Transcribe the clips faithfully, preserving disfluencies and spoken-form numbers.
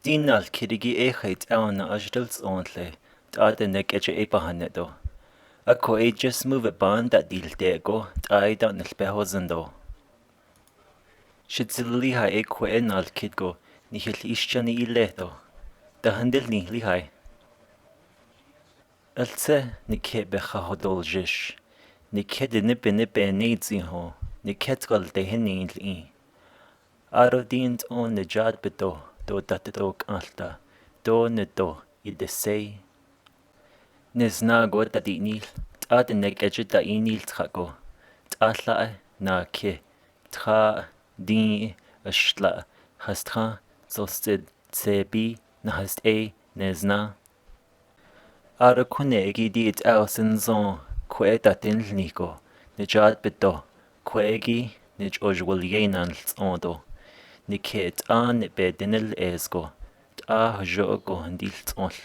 Din nal khirigi e khai taw na ajdel tsong le, ta de ne keche e pahan ne do. Ako e just move ban da dil te ko, ta e da nel pe ho zan do. Shit zil li hai e ko e nal khit ko, ni hil ish chani i le do. Da handel ni li hai. Else, ni khe be kha ho dol jish. Ni khe de ne pe ne pe ne zi ho. Ni khe tkal te hen ni li. Aro din on ne jat pe to, to ta te to kalta. To ne to, i de sei. Ne zna go ta di nil, ta de ne keche ta i nil tkha go. Ta hla e, na khe. Tha, di, ashtla, hastha, sosted, sebi, nahast e, nezna. Ara khune egi di et au sinzon, kwe ta tin lni ko, ne jat beto, kwe egi, ne joj wal ye nan ltsodo, ne khe et an ne pe denel es ko, ta hajo ko handi ltsol.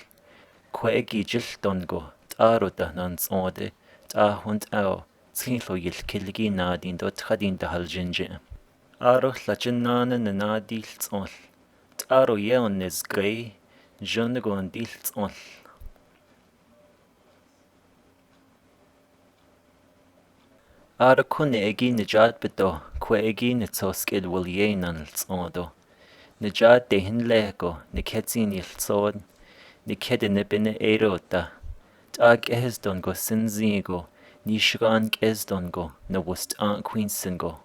Kwe egi jil ton ko, ta ro ta nan tsode, ta hun au, Tsing lo yil khilgi na din do tha din da hal jinje. Aro hla chen na na na na dil tsol. Aro ye on nes gei, jon gon dil tsol. Aro khune egi ne jat beto, kwe egi ne tsos kel wal ye nan tsodo. Ne jat te hin leh ko, ne khet sin il tsod, ne khet ne pe ne ero ta. Ta k'ehes don ko sin zi ko, ni shgan k'es don ko, ne wus ta kwin sin ko.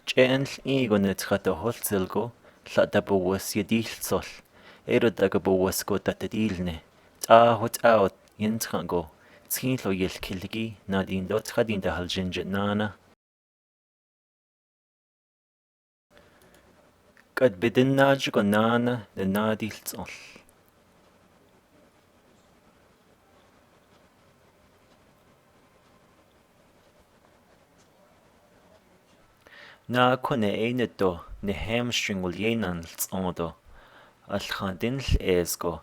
Chen i ko ne tska to hol zel ko, hla ta bo wus ye dil tsol. Ero ta ko bo wus ko ta te dil ne. Ta hot out yin tska ko, tsing lo yel khilgi, na din do tska din da hal jinje na na. Kat bidin na ju ko nana, na na dil tsol. Na khune e ne to, ne hamstring ul ye nan tsol do. Al khan din l es ko,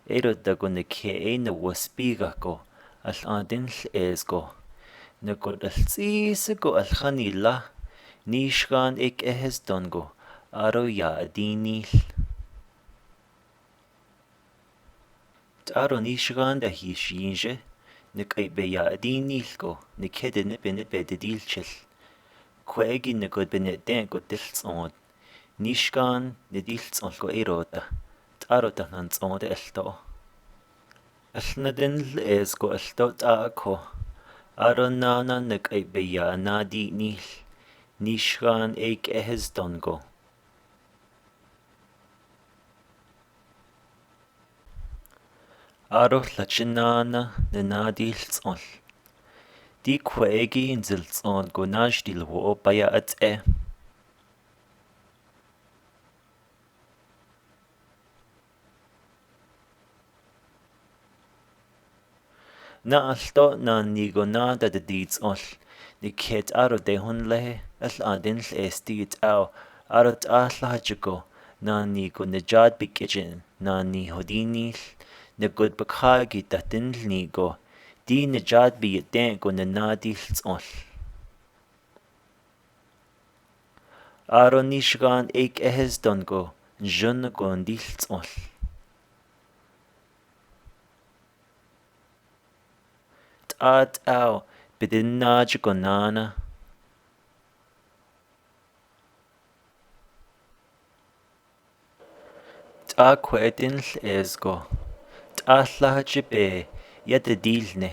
Ero da ko ne khe e ne wos pi ga ko, al adin l es ko. Ne ko dal tsi se ko al khan i la, ni shgan ek ehes don ko, aro ya adin il. Aro ni shgan da hi shi je, ne kai be ya adin il ko, ne khe de ne pe ne pe de dil chel. Kwe egi ne ko be ne ten ko dil tsod. Ni shgan ne dil tsol ko ero ta. Aro ta nan tsode el to. El na din l es ko el to ta ko. Aro nana ne kai be ya na di nil. Ni shgan ek ehes don ko. Aro hla chen nana ne na dil tsol. Di kwe egi nzil tsol ko na jdil wo o pa ya at e. Na al to na ni go na da de di tsol. Ni khet aro de hun le, al adin l es di et au, aro ta hla ha chiko, na ni go ne jat bi kechin, na ni ho di nil, ne go ba kha gi ta tin l ni go, di ne jat bi ye ten go ne na di l tsol. Aro ni shgan ek ehes don ko, jun ko ndi l tsol. Ta au, bidin na ju ko nana. Ta kwe tin l es ko. Ta hla ha chi pe, ya te dil ne.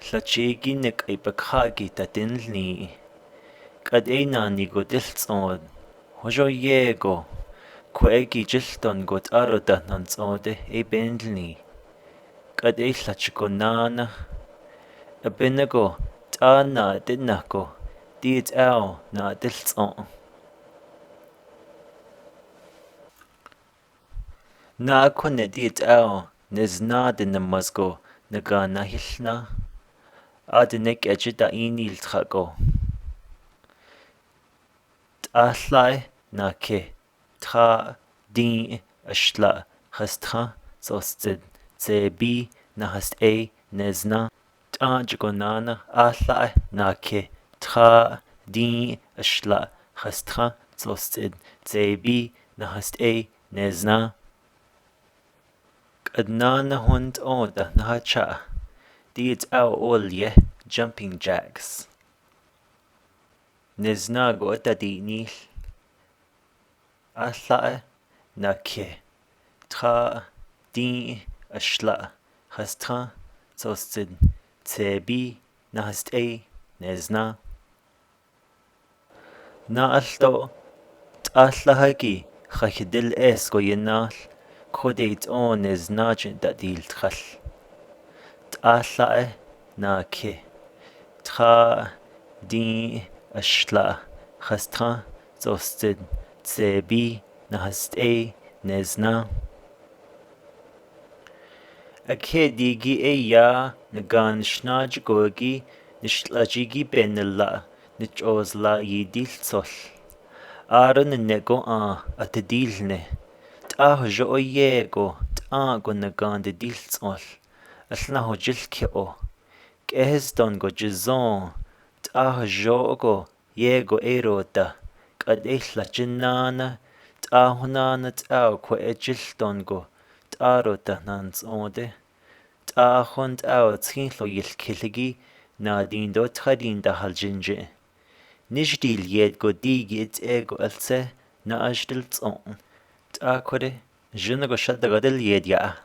Hla chi gi ne kai pa kha gi ta tin l ni. Kat e na ni go dil tsod. Ho jo ye go. Kwe gi jil ton go ta ro ta nan tsode e ben l ni. Kat e hla chi ko nana. A ben na go, ta na te na ko. Di et au na dil tsod. Na khun ne di et au, ne zna de na mas ko, ne ga na hil na. A de ne ke chi ta i nil tha ko. Ta hla e, na khe, tha, di, ashla, hastha, sosted, sebi, nahast e, ne zna. Ta ju ko nana, a hla e, na khe, tha, di, ashla, hastha, Tso sin, tse bi, na ha stei, ne zna. Katna na hun to ta na ha cha. Di tau ol ye, jumping jacks. Ne zna go ta di ni. A hla, na ke. Tra, di, a shla. Ha stra, tso sin, tse bi, na ha stei, ne zna. Na alto, ta hla ha ki, ha ki dil es ko ye na, ko de to ne zna chin ta dil tkhal. Ta hla, na ke. Tra, di, a shla, ha stra, tso sin, tse bi, na ha stei, ne zna. A ke di gi e ya, na gan shna ji ko gi, na shla ji gi ben na la, na chos la yi dil tsol. Aro na ne ko a, a te dil ne. Ta ho jo o ye ko, ta ko na gan de dil tsol. A shna ho jil ke o. Ke hes ton ko ji zon, ta ho jo ko, ye go e ro ta, kat e hla chin na na, ta ho na na ta ko e jil ton ko, ta ro ta nan so de. Ta hon ta o tsing hlo yil khil gi, na din do ta din ta hal jin je. Ni ji dil yet go di gi et e go al se, na a ji dil tsong. Ta ko de, jin go shat da ga dil yet ya.